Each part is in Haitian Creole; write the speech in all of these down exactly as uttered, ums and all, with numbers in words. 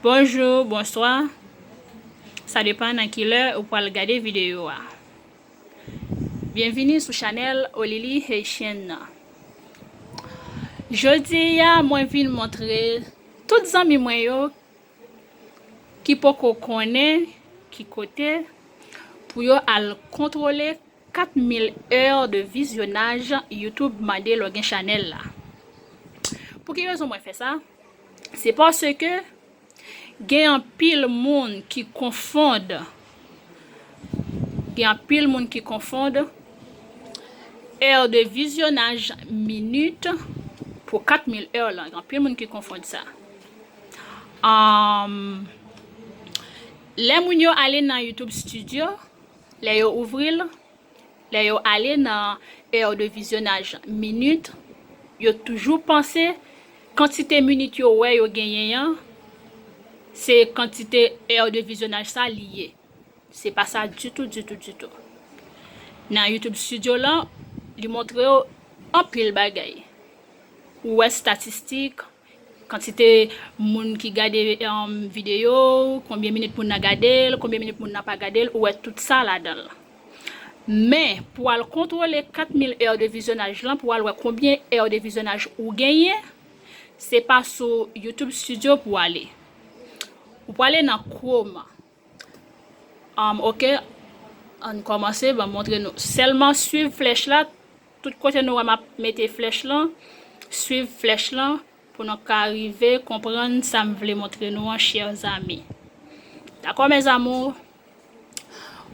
Bonjou, bonswa. Sa depann nan ki lè ou pral gade videyo a. Byenvini sou chanèl Olili Haitian nan. Jodi a, mwen vin montre tout zanmi mwen yo ki poko konnen ki kote pou yo al kontwole kat mil è de vizyonaj YouTube mande lè w gen chanèl la. Pou ki rezon mwen fè sa? Se paske gen anpil moun ki konfonn, gen anpil moun ki konfonn è de vizyonaj minit pou kat mil è lan. Gen anpil moun ki konfonn sa. Am, lè moun yo ale nan YouTube Studio, lè yo ouvri l, lè yo ale nan è de vizyonaj minit, yo toujou panse kantite minit yo wè yo genyen an, se kantite è de vizyonaj sa li ye. Se pa sa ditou, ditou, ditou. Nan YouTube Studio lan, li montre w anpil bagay. Ou wè estatistik, kantite moun ki gade, um, videyo, konbyen minit moun nan gade l, konbyen minit moun nan pa gade l, ou wè tout sa ladan l. Men, pou al kontwole kat mil è de vizyonaj lan, pou al wè konbyen è de vizyonaj ou genyen, se pa sou YouTube Studio pou ale. Ou prale nan Chrome. Um, ok, ann kòmanse, ban m montre nou. Sèlman swiv flèch la, tout kote nou wè m ap mete flèch lan, swiv flèch lan pou nou ka rive konprann sa m vle montre nou an, chè zanmi. Dakò, mes amours?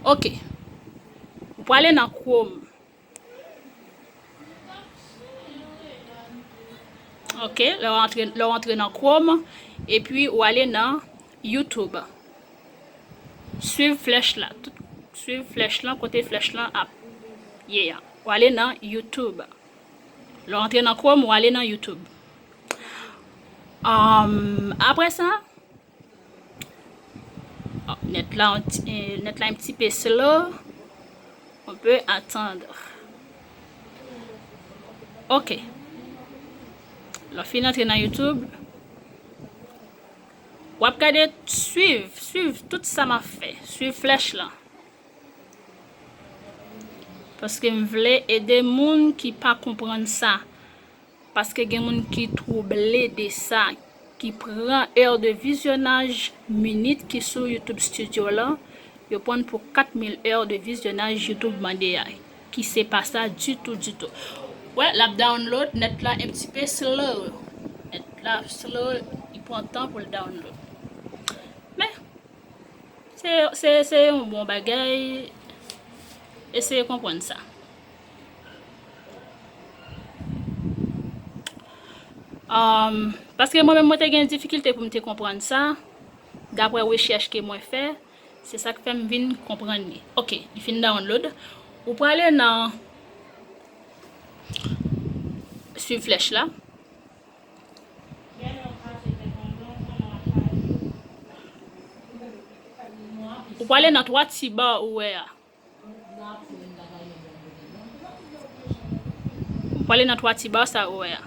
Ok. Ou prale nan Chrome. Ok, lè w antre, lè w antre nan Chrome, epi ou ale nan YouTube. Swiv flèch la, tout, swiv flèch lan, kote flèch lan ap ye a. Ou ale nan YouTube. Lè w antre nan Chrome, ou ale nan YouTube. Um, apre sa, Oh, nèt la, yon ti, eh, nèt la un petit peu slow. On peut attendre. Ok. Lè w fin antre nan YouTube, w ap gade, swiv, swiv tout sa m ap fè. Swiv flèch lan. Paske m vle ede moun ki pa konprann sa. Paske gen moun ki twouble de sa, ki pran è de vizyonaj minit ki sou YouTube Studio lan, yo pran pou kat mil è de vizyonaj YouTube mande a, ki se pa sa ditou, ditou. Wè, l ap download, nèt la un petit peu slow. Nèt la slow, li pran tan pou l download. Men, Se, se, se yon bon bagay. Eseye konprann sa. Um, paske mwen menm, mwen te gen difikilte pou m te konprann sa, daprè rechèch ke mwen fè, se sa k fè m vin konprann li. Ok, li fin download. Ou prale nan swiv flèch la. Ou prale nan twa ti ba ou wè a. Ou prale nan twa ti ba sa ou wè a.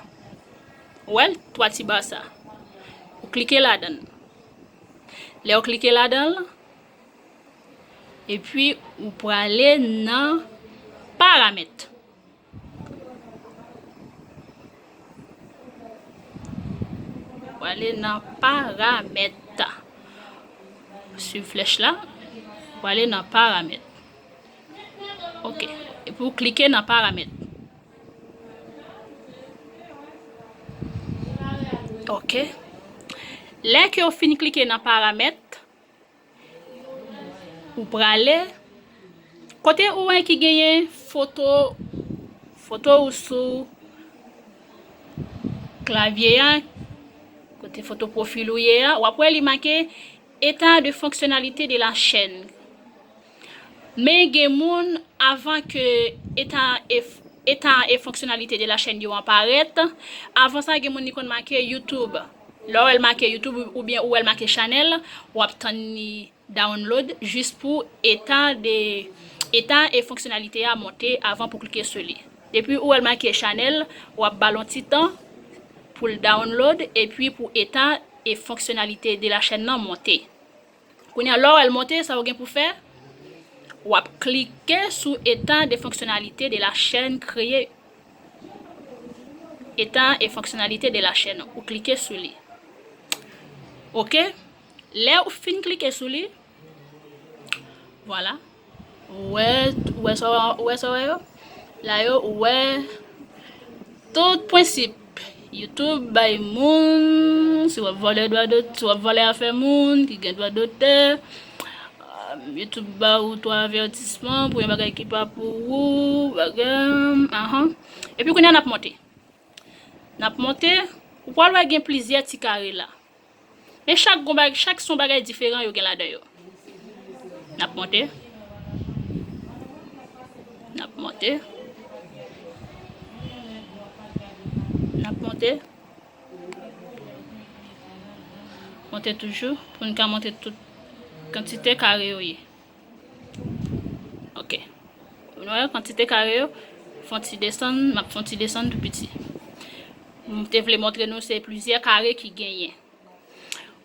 Ou wè l, twa ti ba sa. Ou klike ladan l. Lè w klike ladan l, epi ou prale nan paramèt. Ou ale nan paramèt. Swiv flèch la. Ou ale nan paramèt. Ok. Epi ou klike nan paramèt. Ok. Lè ke w fin klike nan paramèt, ou prale kote ou wè ki genyen foto, foto ou sou klavye a, kote foto pwofil ou ye a, w ap wè li make état de fonctionnalité de la chaîne. Men gen moun, avan ke état et, état et fonctionnalité de la chaîne yo an parèt, avan sa gen moun li konn make YouTube. Lè w wè l make YouTube oubyen ou wè l make chanèl, w ap tann li download jis pou état de, état et fonctionnalité a monte avan pou klike sou li. Depi ou wè l make chanèl, w ap ba l yon ti tan pou l download, epi pou état e fonctionnalité de la chaîne nan monte. Kounye a, lè w wè l monte, sa w gen pou fè, w ap klike sou état de fonctionnalité de la chaîne, kreye état et fonctionnalité de la chaîne. Ou klike sou li. Oke? Lè ou fin klike sou li, vwala. Ou wè, ou wè sa, ou wè sa w wè yo? La yo, ou wè tout prensip. YouTube bay moun, si w ap vòlè dwa dot-, si w ap vòlè afè moun ki gen dwa dotè, um, YouTube ba ou twa avètisman pou yon bagay ki pa pou ou, bagay, ahan. Epi kounye a n ap monte. N ap monte, ou pral wè gen plizyè ti kare la. Men chak gon bag-, chak se yon bagay diferan yo gen ladan yo. N ap monte. N ap monte. N ap monte. Monte toujou pou n ka monte tout kantite kare yo ye. Ok. Nou wè kantite kare yo, fè yon ti desann, m ap fè yon ti desann tou piti. M te vle montre nou se plizyè kare ki genyen.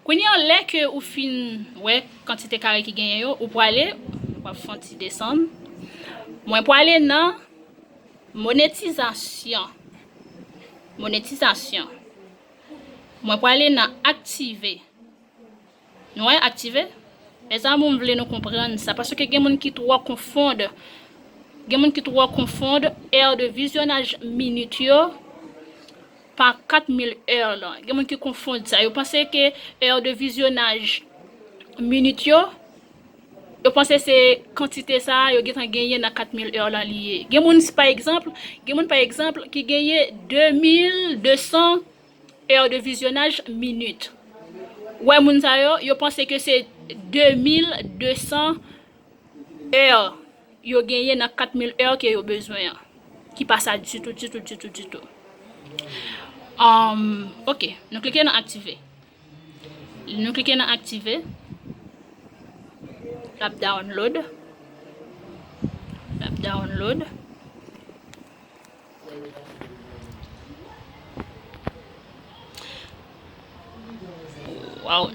Kounye a, lè ke ou fin wè kantite kare ki genyen yo, ou prale, w ap fè yon ti desann. Mwen prale nan monetizasyon. Monetizasyon. Mwen prale nan aktive. Nou wè, aktive? Mezanmi, m vle nou konprann sa, paske gen moun ki twò konfonn, gen moun ki twò konfonn heure de visionnage minit yo pa kat mil è lan. Gen moun ki konfonn sa. Yo panse ke heure de visionnage minit yo, yo panse se kantite sa a yo gentan genyen nan kat mil è lan li ye. Gen moun, pa egzanp, gen moun, pa egzanp, ki genyen de mil de san heure de visionnage minit. Wè moun sa yo, yo panse ke se de mil de san è yo genyen nan kat mil è ke yo bezwen an. Ki pa sa ditou, ditou, ditou, ditou. Um, ok, nou klike nan aktive. Nou klike nan aktive. L ap download. L ap download. Wow.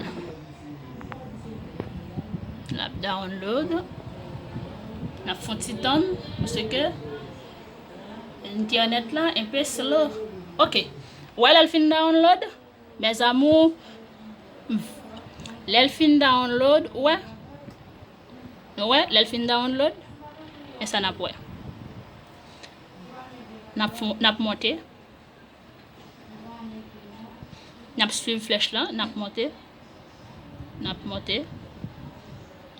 L ap download. N ap fè yon ti tann, paske entènèt la enpe slow. Ok. Wè lè l fin download, mes amours, lè l fin download, ou wè? Nou wè, lè l fin download, men sa n ap wè. N ap fon-, n ap monte. N ap swiv flèch lan, n ap monte. N ap monte.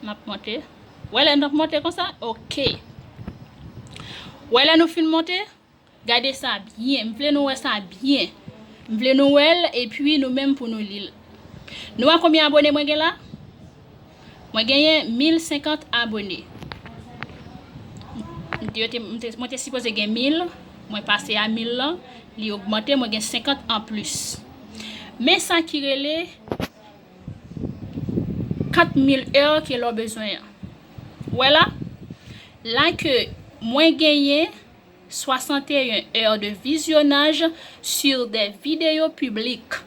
N ap monte. Wè lè n ap monte konsa? Ok. Wè lè nou fin monte? Gade sa byen. M vle nou wè sa byen. M vle nou wè l, epi nou menm pou nou li l. Nou wè konbyen abone mwen gen la? Mwen genyen mil senkant abone. M te, yo te, m te, mwen te sipoze gen mil, mwen pase a mil lan, li ogmante, mwen gen senkant anplis. Men sa ki rele kat mil è ke lè w bezwen an. Wè la? La ke mwen genyen soixante et un heures de visionnage sur des vidéos publiques.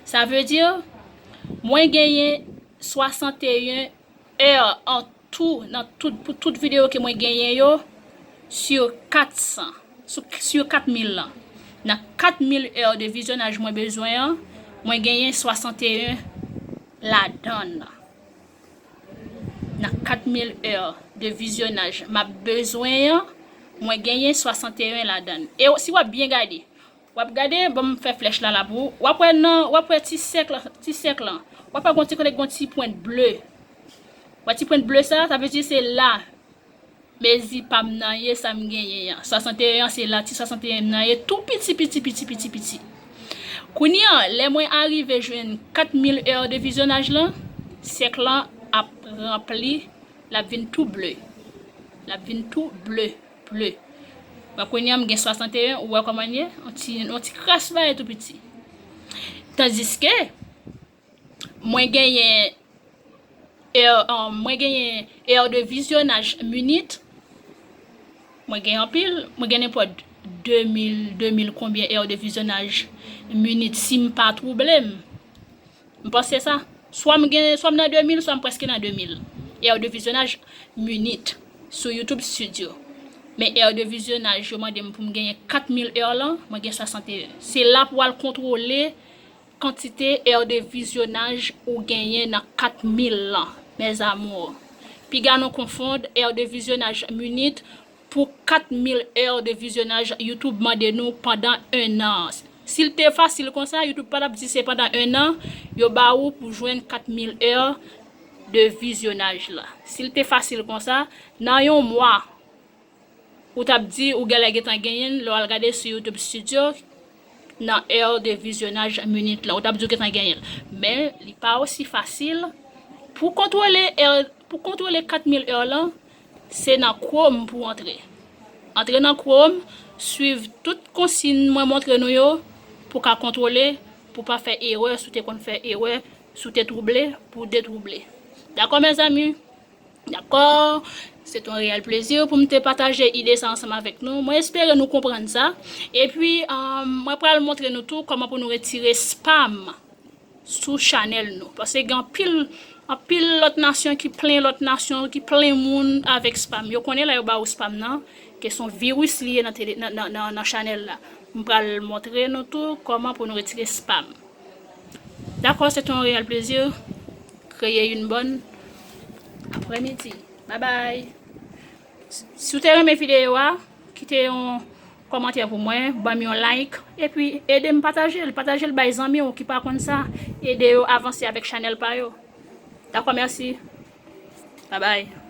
Sa vle di, mwen genyen soixante et un è an tou, nan tout, pou tout videyo ke mwen genyen yo, sur kat san, sou, sur kat mil lan. Nan kat mil è de vizyonaj mwen bezwen an, mwen genyen soixante et un ladan l. Nan kat mil è de vizyonaj m ap bezwen an, mwen genyen soixante et un ladan l. E si w ap byen gade, w ap gade, ban m fè flèch la, la pou ou. W ap wè nan, w ap wè ti sèk la, ti sèk lan. W ap wè gon ti kote gon ti pwent ble. Wè ti pwent ble sa, sa vle di se la mezi pa m nan ye, sa m genyen an. Soixante et un an, se la ti soixante et un m nan ye, tou piti, piti, piti, piti, piti. Kounye an, lè mwen arive jwenn kat mil è de vizyonaj lan, sèk lan ap ranpli, l ap vin tou ble. L ap vin tou ble, ble. Wè kounye an, m gen soixante et un, ou wè kòman l ye? On ti, on ti kras bagay tou piti. Tandiske, mwen genyen è, um, mwen genyen è de vizyonaj minit. Mwen gen anpil, mwen gen nenpòt de mil, de mil konbyen è de vizyonaj minit si m pa twouble m. M panse sa. Swa m gen, swa m nan de mil, swa m prèske nan de mil è de vizyonaj minit sou YouTube Studio. Men è de vizyonaj, yo mande m pou m genyen kat mil è lan, mwen gen swasannteyen. Se la pou al kontwole kantite è de vizyonaj ou genyen nan kat mil lan, mes amours. Piga nou konfonn è de vizyonaj minit pou kat mil è de vizyonaj YouTube mande nou pandan en an. Si l te fasil konsa, YouTube pa t ap di se pandan en an, yo ba ou pou jwenn kat mil è de vizyonaj la. Si l te fasil konsa, nan yon mwa, ou t ap di ou genlè gentan genyen l, lè w al gade sou YouTube Studio, nan è de vizyonaj minit lan, ou t ap di ou gentan genyen l. Men, li pa osi fasil pou kontwole è, pou kontwole kat mil è lan, se nan Chrome pou antre. Antre nan Chrome, swiv tout konsiy mwen montre nou yo pou ka kontwole, pou pa fè erè, si w te konn fè erè, si w te twouble, pou detwouble. Dakò, mezanmi? Dakò? Se te yon reyèl plezi pou m te pataje ide sa ansanm avèk nou. Mwen espere nou konprann sa. Epi, um, mwen pral montre nou tou kòman pou nou retire spam sou chanèl nou. Paske gen anpil, anpil lòt nasyon ki plen lòt nasyon, ki plen moun avèk spam. Yo konnen lè yo ba ou spam nan, ke se yon viris li ye nan tele, nan, nan, nan, nan chanèl la. M pral montre nou tou kòman pou nou retire spam. Dakò, se te yon reyèl plezi. Kreye yon bòn aprèmidi. Bye bye. Si w te renmen videyo a, kite yon kòmantè pou mwen, ban m yon like, epi ede m pataje l, pataje l bay zanmi w ki pa konn sa, ede yo avanse avèk chanèl pa yo. Dakò, mèsi. Bye bye.